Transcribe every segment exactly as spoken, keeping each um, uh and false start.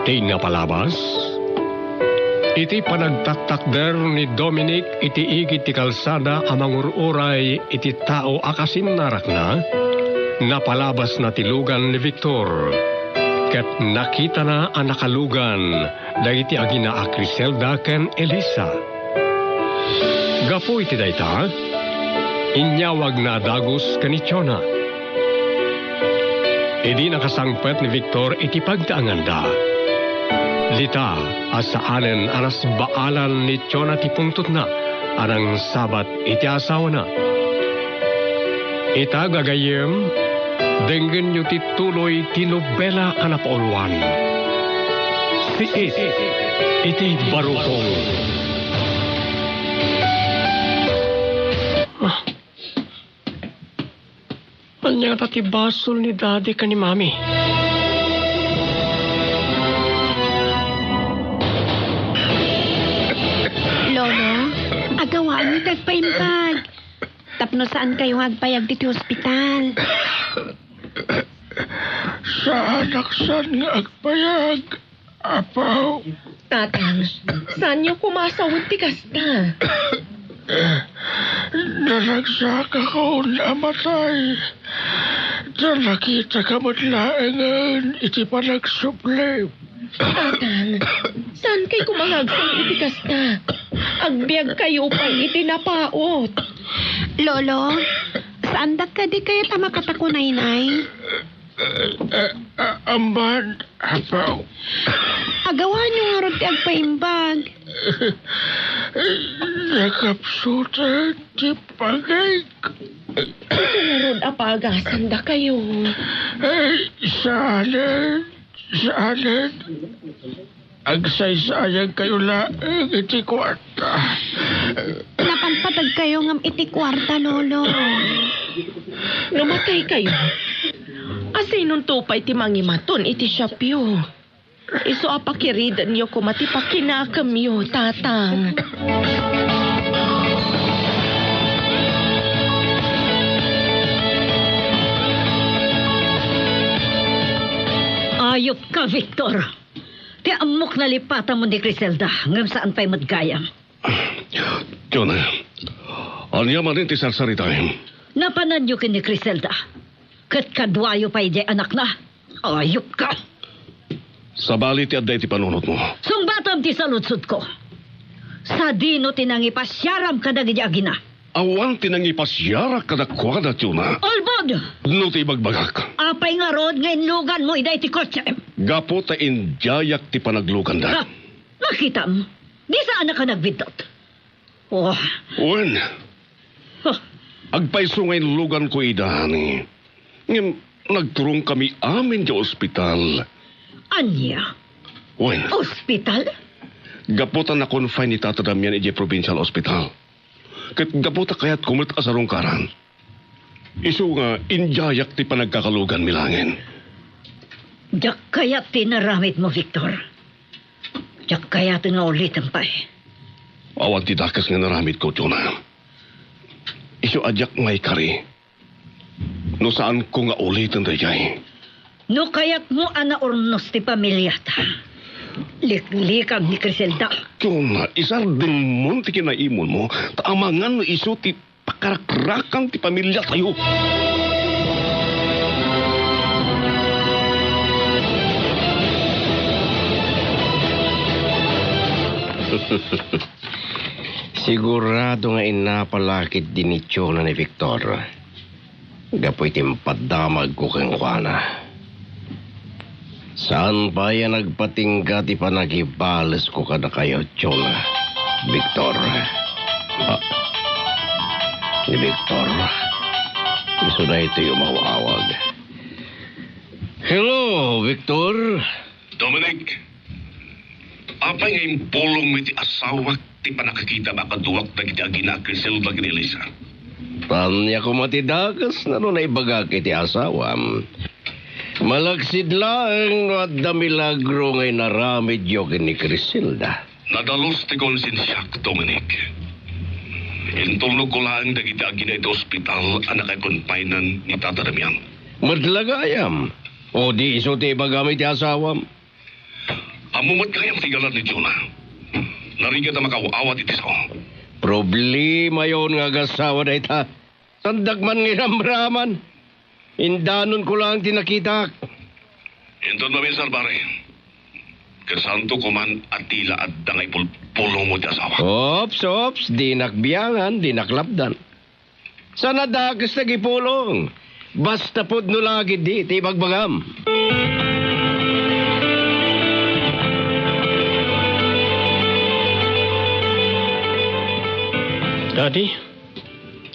Ti napalabas, iti panagtattakder ni Dominic iti igid ti kalsada a mangur-uray iti tao a kasinnarakna, napalabasna ti lugan ni Victor, ket nakitana a nakalugan dagiti agina a Criselda ken Elisa. Gapu iti dayta, inyawagna a dagus ken ni Jonah. Idi nakasangpet ni Victor iti pagtaenganda, dita a saanen a nasbaalan ni Jonah ti pungtotna a nangsabat iti asawana. Ita, gagayyem, denggenyo ti tuloy ti nobela a napauluan. Siit iti barukong. Ah. Ania ngata ti basol ni Daddy ken ni Mami? Lolo, agawaanyo ti agpaimbag. Tapno saankayo nga agpayag ditoy ospital. Saanak saan nga agpayag, Apo. Tatang, saanyo koma a sawen ti kasta? Naragsakakon a matay. Ta nakitak met laengen iti panagsubli. Tatang, saankay koma nga agsao iti kasta? Agbiagkayo pay iti napaut. Lolo, saandak kadi kayat a makatakunaynay? Ah, ah, ah, amman, Apo. Agawaanyo ngarud ti agpaimbag. Nakapsutan ti pagayko. Isu ngarud a paagasandakayo. Ay, saanen, saanen. Agsaysayagkayo laeng iti kuarta. Napalpatagkayo ngem iti kuarta, Lolo. No mataykayo, asinonto pay ti mangimaton iti siapyo? Isu a pakiridenyo koma ti pakinakemyo, Tatang. Ayupka, Victor. Ti ammok, nalipatam ni Criselda, ngem saan pay met gayam. Jonah, ania manen ti sarsaritaem? Napananyo ken ni Criselda, ket kaduayo pay diay anakna. Ayupka! Sabali ti adda iti panunotmo. Sungbatam ti saludsodko. Sadino ti nangipasiaram kadagiti agina? Awan ti nangipasiarak kadakuada, Jonah. Ulbod! No ti ibagbagak. Apay ngarud nga inluganmo ida iti kotse? Gapu ta indiayak ti panagluganda. Ah, nakitam? Di saannak a nagbiddut? Oh. Wen. Huh. Agpayso nga inluganko ida, honey. Ngem nagturongkami amin idiay ospital. Ania? Wen. Ospital? Gapu ta na-confine ni Tata Damian idiay provincial hospital. Ket gapu ta kayatko met a sarungkaran. Isu nga indiayak ti panagkakaluganmi laengen. Diak kayat ti inaramidmo, Victor. Diak kayat nga ulitem pay. Awan ti dakes nga inaramidko, Jonah. Isu a diak maikari no saanko nga uliten daydiay. No kayatmo a naurnos ti pamiliata, liklikam ni Criselda. Jonah, isardengmon ti kinaimonmo, ta amangan no isu ti pakarakrakam ti pamiliatayo. Sigurado nga inapa la ketdi ni Jonah ni Victor gapu iti impaddamagko kenkuana. Saan pay a nagpatingga ti panagibalesko kadakayo, Jonah, Victor. Ah, ni Victor. Isu daytoy umaw-awag. Hello, Victor. Dominic, apay nga impulongmo iti asawak ti pannakakitam a kaduak dagiti agina a Criselda ken Elisa? Ania koma ti dakes no naibagak iti asawam. Malaksid laeng no adda milagro nga inaramidyo ken ni Criselda. Nadalus ti konsensiak, Dominic. Intulnogko laeng dagiti agina iti ospital a nakakonfinan ni Tata Damian. Met la gayam. O di isu ti ibagam iti asawam. Ammo met gayam ti galad ni Jonah. Narigat a makaaw-awat iti sao. Problemayon nga agasawa dayta. Saandak man nga iramraman. Indanonko laeng ti nakitak. Inton maminsan, pare, kasanto koman a tila adda nga ipulpulongmo ti asawa. Ops, ops, dinak biangan, dinak lapdan. Saan a dakes ti agipulong. Basta pudno la ketdi ti ibagbagam. Daddy,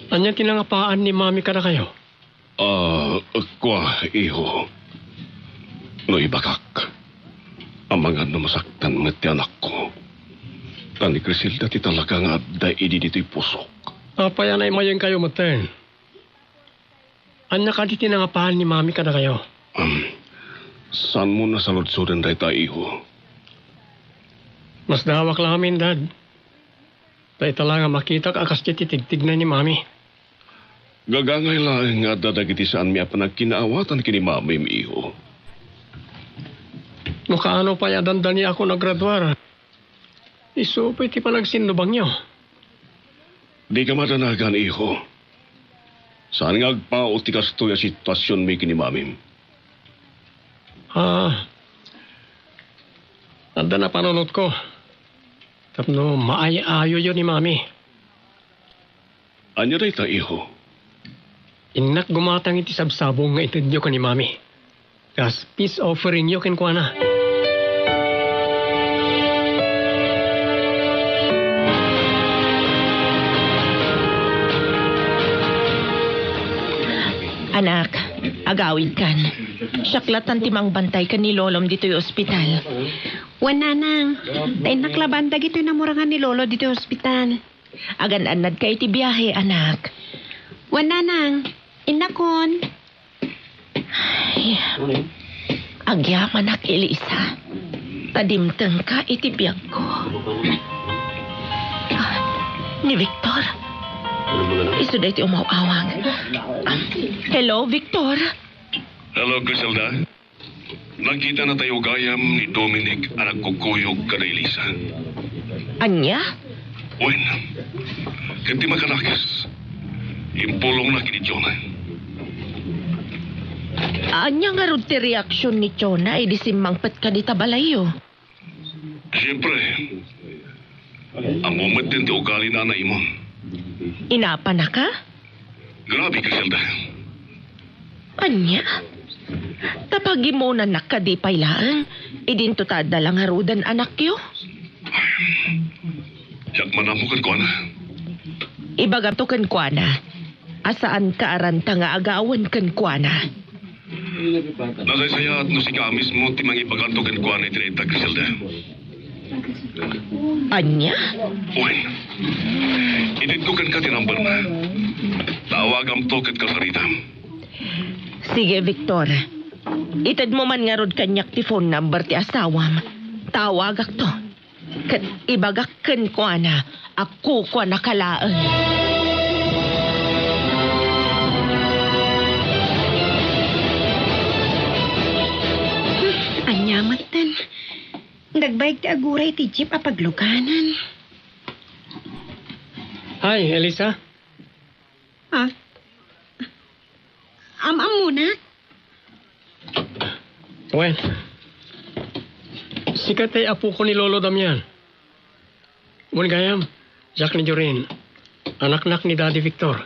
ania ti nangapaan ni Mami kadakayo? Ah, kua, iho. No ibagak, amangan no masaktan met ti anakko. Ta ni Criselda ti talaga nga adda idi ditoy pusok. Apay a naimayengkayo metten? Ania kadi ti nangapaan ni Mami kadakayo? Um, saanmo nasaludsoden dayta, iho? Masdaawak la amin, Dad. Ta ita la nga makitak a kasdiay ti tigtigna ni Mami. Gagangay laeng nga adda dagiti saanmi a panagkinaawatan ken ni Mamim, iho. No kaano pay a dandaniakon a graduar, isu pay ti panagsinnubangyo. Dika madanagan, iho. Saan nga agpaut ti kastoy a situasionmi ken ni Mamim. Ah, adda napanunotko tapno maay-ayoyo ni Mami. Ania dayta, iho? Innak gumatang iti sabsabong nga itedyo ken ni Mami. Kas peace offeringyo kenkuana. Anak, agawidkan. Siak latan ti mangbantay ken ni Lolom ditoy ospital. Wen, Nanang. Ta innak laban dagitoy namurangan ni Lolo ditoy ospital. Agan-annadka iti biahe, anak. Wen, Nanang. Innakon. Ay, agyamanak, Elisa. Ta dimtengka iti biagko. Ah, ni Victor. Isu daytoy umaw-awag. Ah, hello, Victor. Hello, Criselda. Nakita na tayo gayam ni Dominic a nagkukuyog kada Elisa. Ania? Wen, ket ti makadakes, impulongna ken ni Jonah. Ania ngarud ti reaksion ni Jonah idi simmangpetka dita balayyo? Siempre, ammo met ti ugalina a naimon. Inapanaka? Grabe, Criselda. Ania? Ta pagimonannak kadi pay laeng, idinto ta adda la ngaruden anakyo? Diak man ammo kenkuana. Ibagamto kenkuana a saanka a ranta nga agawen kenkuana. Nasaysayaat no sika mismo ti mangibaganto kenkuana iti dayta, Criselda. Ania? Wen, itedko kenka ti numberna. Tawagamto ket kasaritam. Sige, Victor. Itedmo man ngarud kaniak ti phone number ti asawam. Tawagakto. Ket ibagak kenkuana a kukuanaka laeng. Ania metten? Nagbaeg ti aguray iti jeep a pagluganan. Hi, Elisa. Ah? Am-ammonak? Wen, sika ti apoko ni Lolo Damian. Wen gayam, siak ni Jorin, anaknak ni Daddy Victor.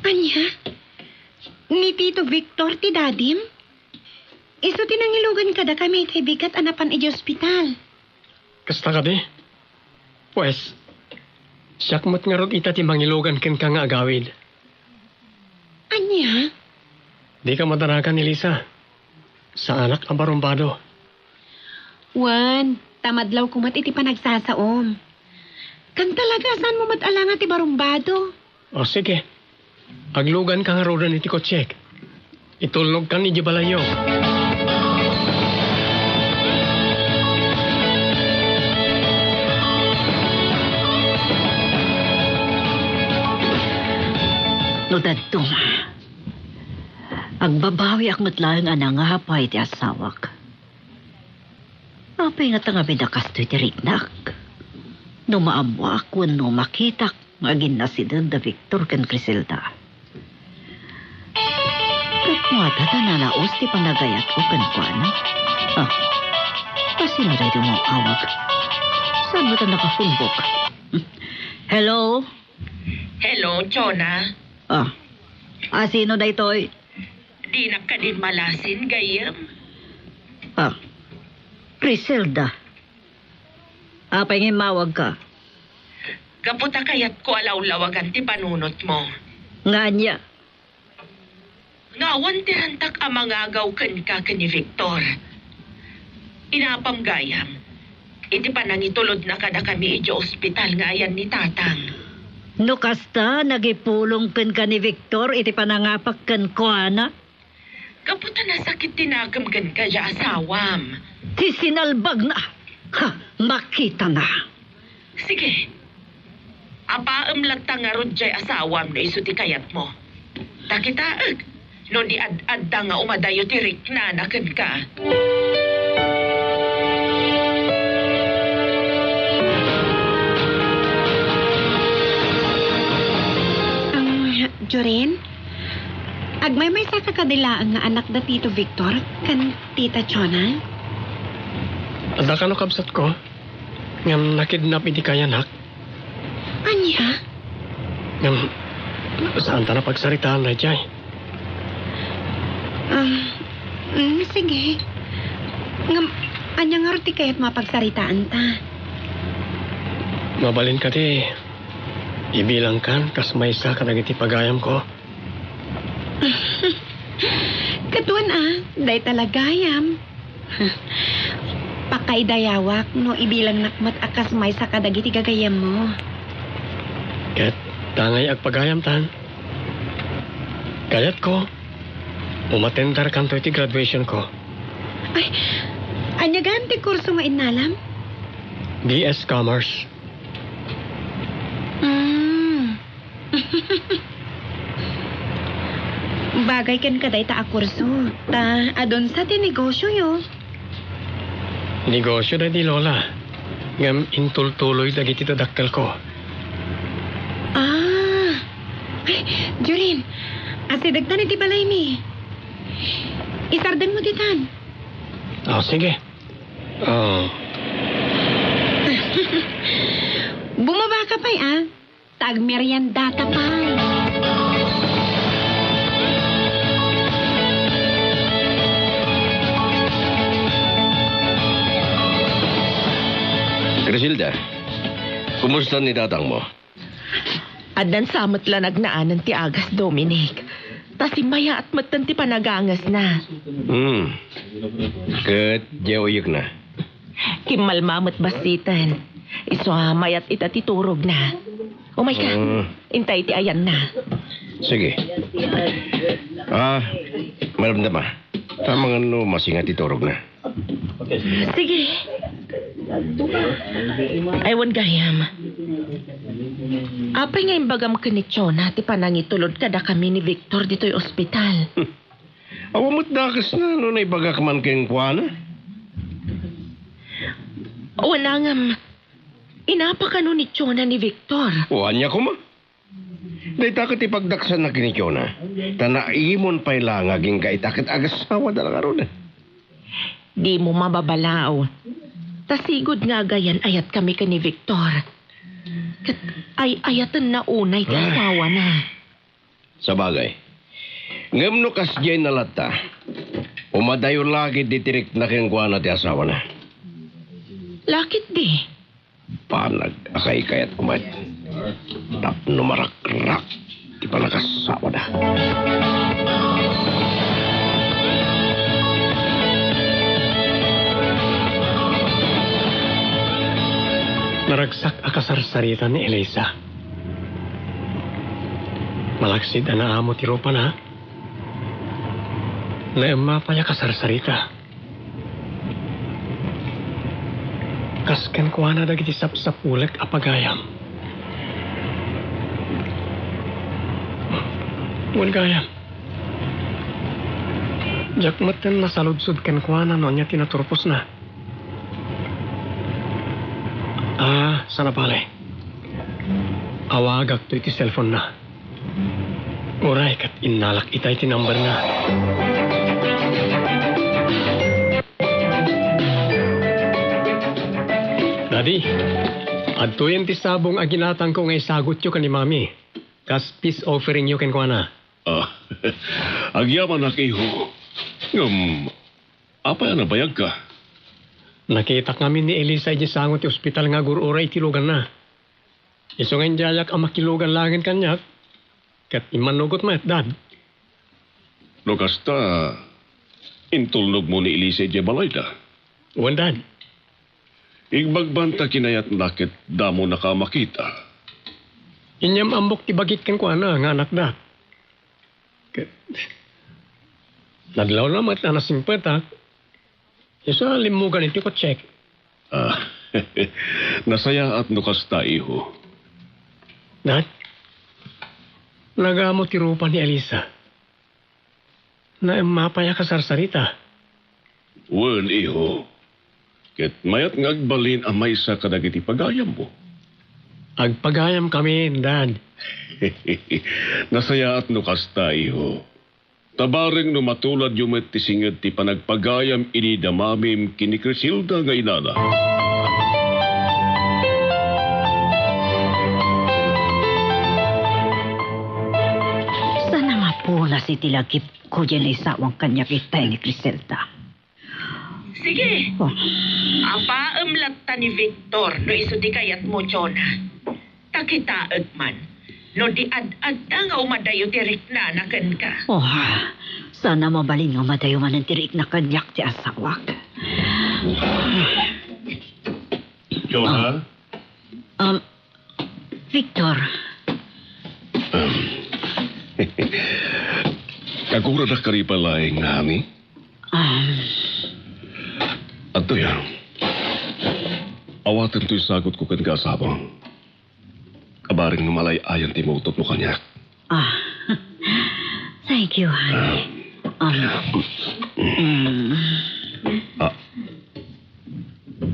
Ania? Ni Tito Victor ti dadim? Isu ti nangilugan kadakami iti bigat a napan idiay ospital. Kasta kadi? Pues, siak met ngarud ita ti mangilugan kenka nga agawid. Ania? Dika madanagan, Elisa. Saanak a barumbado. Wen, ta madlawko met iti panagsasaom. Ken talaga, saanmo met a langa ti barumbado. O, sige. Agluganka ngaruden iti kotsek. Itulnogkan idiay balayyo. No dadduma, Agbabawiak met laeng a nangapa iti asawak. Apay ngata ngamin a kastoy ti riknak? No maammoak wenno makitak nga aginnasideg da Victor ken Criselda. Ket ngata ta nalaus ti panagayatko kenkuana. Ah, kasino daytoy nga awag? Saan ngata nakafumbok? Hello? Hello, Chona. Ah, asino daytoy? Dinak kadi malasin, gayyem? Ah, Criselda. Apay nga immawagka? Gapu ta kayatko a lawlawagan ti panunotmo. Nga ania? Nga awan ti rantak a mangagaw kenka ken ni Victor. Inapam gayam, iti panangitulodna kadakami idiay ospital nga ayan ni Tatang. No kasta, nagipulong kenka ni Victor iti panangapak kenkuana? Gapu ta nasakit ti nakem kenka diay asawam. Ti sinalbagna! Ha, makitana! Sige. Apaem latta ngarud diay asawam no isu ti kayatmo. Ta kitaek, no di ad-adda nga umadayo ti riknana kenka. Um, Jorin? Agmaymaysaka kadi laeng nga anak da Tito Victor ken Tita Chona? Adda kano kabsatko, ngem nakidnap idi kayanak. Ania? Ngem, saanta a pagsaritaan daydiay. Um, mm, sige. Ngem, ania ngarud ti kayatmo a pagsaritaanta? Mabalin kadi, ibilangkan kas maysa kadagiti pagayamko? Ket wen a, dayta la gayam. Pakaidayawak no ibilangnak met a kas maysa kadagiti gagayyemmo. Ket ta ngay agpagayamtan. Kayatko, umatendarkanto iti graduationko. Ay, ania gayam ti kurso nga innalam? B S Commerce. Mm. Bagay kenka dayta a kurso, ta adunsa ti negosioyo. Negosio daydi Lola, ngem intultuloy dagiti dadakkelko. Ah. Ay, Jorin, asidegtan iti balaymi. Isardengmo ditan. Ah, sige. Ah. Bumabaka pay, ah. Ta agmeriendata pay. Criselda, kumusta ni tatangmo? Addan sa met la nagnaanen ti agas, Dominic. Ta simmayaat metten ti panagangesna. Hmm. Ket diay uyekna? Kimmalma met bassiten. Isu a mayat ita ti turogna. Umayka. Mm. Intay ti ayanna. Sige. Ah, madamdama. Tama nga no masinga ti turogna. Sige. Ay, wen gayam. Apay nga imbagam ken ni Chona ti panangitulod kadakami ni Victor ditoy ospital? Awan met dakesna no naibagak man kenkuana. Wen a ngem, inapa kano ni Chona ni Victor? O, ania koma? Dayta ket ti pagdaksanna ken ni Chona, ta naimon pay la nga agingga ita ket agasawada la ngarud. Dimo mababalaw. Ta sigud nga agayan-ayatkami ken ni Victor. Ket ay-ayatenna unay ti Ay. asawana. Sabagay. Ngem no kasdiay na latta, umadayo la ketdi ti rikna kenkuana ti asawana. La ketdi. Panag-akaykayat met tapno marakrak ti panakasawana. Naragsak a kasarsarita ni Elisa. Malaksid a naamo ti rupana, naemma pay a kasarsarita. Kas kenkuana dagiti sapsapulek a pagayam. Wen gayam, Diak metten nasaludsod kenkuana no ania ti naturposna. Ah, saan a bale. Awagakto iti cellphone-na. Uray ket innalak itay ti number-na. Daddy, adtoyen ti sabong a ginatangko nga isagutyo ken ni Mami. Kas peace offering-yo kenkuana. Ah, agyamanak, iho. Ngem, apay a nabayagka? Nakitak ngamin ni Elisa idiay sango ti ospital nga agur-uray iti luganna. Isu nga indiayak a makilugan laengen kaniak, ket immannugot met, Dad. No kasta, intulnogmo ni Elisa idiay balayda? Wen, Dad. Igbagbanta kinayatna ket damonaka a makita. Inyam-ammok ti bagik kenkuana nga anakda. Ket nadlawna met a nasingpetak. Isu a limmugan iti kotsek. Ah, nasayaat no kasta, iho. Dad, nagamo ti rupa ni Elisa. Naemma pay a kasarsarita. Wen, iho. Ket mayat nga agbalin a maysa kadagiti pagayammo. Agpagayamkamin, Dad. Nasayaat no kasta, iho. Ta bareng no matuladyo met ti singed ti panagpagayam idi da Mamim ken ni Criselda nga inana. Saan a mapunas iti lagipko diay naisawang kaniak itay ni Criselda. Sige. Oh. Apaem latta ni Victor no isu ti kayatmo, Jonah. Ta kitaek man no di ad-adda nga umadayo ti riknana kenka. Oh, saan a mabalin nga umadayo manen ti rikna kaniak ti asawak. Jonah? Ah. Um, Victor. Um, kaguradak kari pay laeng, honey? Um. Adtoy, ah. Awatem toy sagutko kenka a sabong. Kabareng no malay-ayan ti mautotmo kaniak. Ah, thank you, honey. Um, mm. Ah,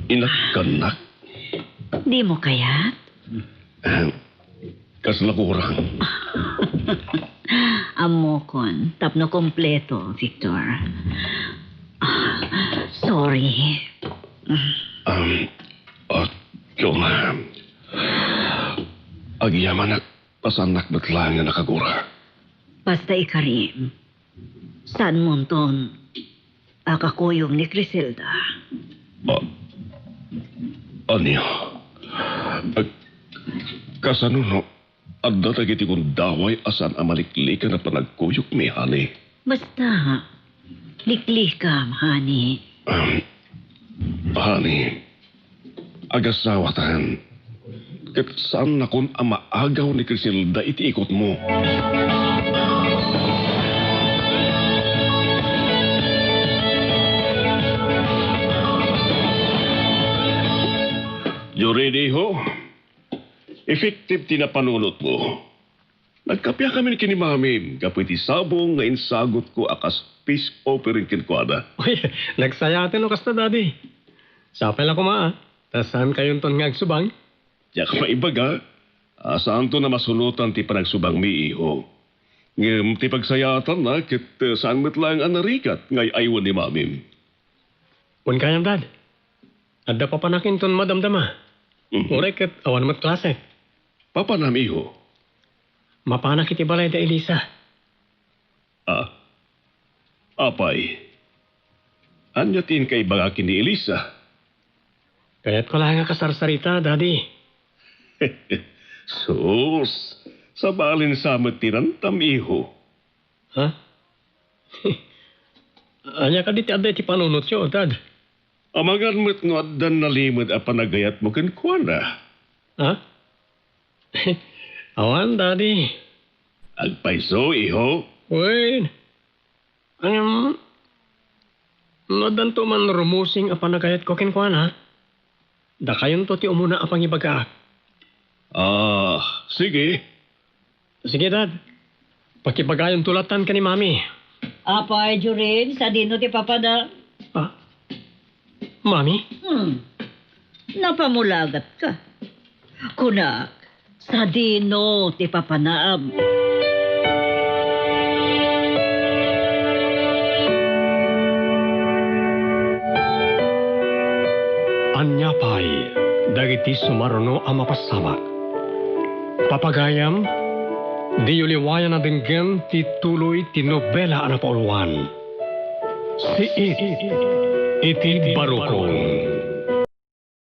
inakkanak? Dimo kayat? Ah, kasla kurang. Ammokon, tapno kompleto, Victor. Ah, sorry. Um, ah, Jonah. Agyamanak, pasanak met laeng nga nakagura. Basta ikarim, saanmonton a kakuyog ni Criselda. Ah, ania? Ah, kasano no adda dagiti gundaway a saan a maliklikan a panagkuyogmi, honey? Basta, liklikam, honey. Um, honey, agasawatan. Ket saannakon a maagaw ni Criselda iti ikotmo. You ready, ho? Effective ti napanunotmo. Nagkapiakamin ken ni Mamim gapu iti sabong nga insagutko a kas peace offering kenkuana. Uy, nagsayaten no kasta, Daddy. Sapay la koma, ah. Ta saankayonton nga agsubang? Diak maibaga a saanton a masunotan ti panagsubangmi, iho. Ngem ti pagsayaatanna ket, eh, saan met laeng a narigat nga ay-aywan ni Mamim. Wen gayam, Dad. Adda papanakinton madamdama. Mhm. Uray ket awan met klase. Papanam, iho? Mapanak iti balay da Elisa. Ah, apay? Ania ti inkaibaga ken ni Elisa? Kayatko laeng a kasarsarita, Daddy. Sus, sabali sa met ti rantam, iho. Ha? Ania kadi ti adda iti panunotyo, Dad? Amangan met no addan nalimed a panagayatmo kenkuana. Ha? Awan, Daddy. Agpayso, iho? Wen. Ngem, no addanto man rumusing a panagayatko kenkuana, dakayonto ti umuna a pangibagaak. Ah, sige. Sige, Dad. Pakibagayonto latan ken ni Mami. Apay, Jorin, sadino ti papanam? Ah, Mami? Hmm. Napamulagat ka. Kunak, sadino ti papanam? Ania pay dagiti sumaruno a mapasamak? Papagayam, diyo liwayan a denggen ti tuloy ti nobela a napauluan. Siit iti barukon.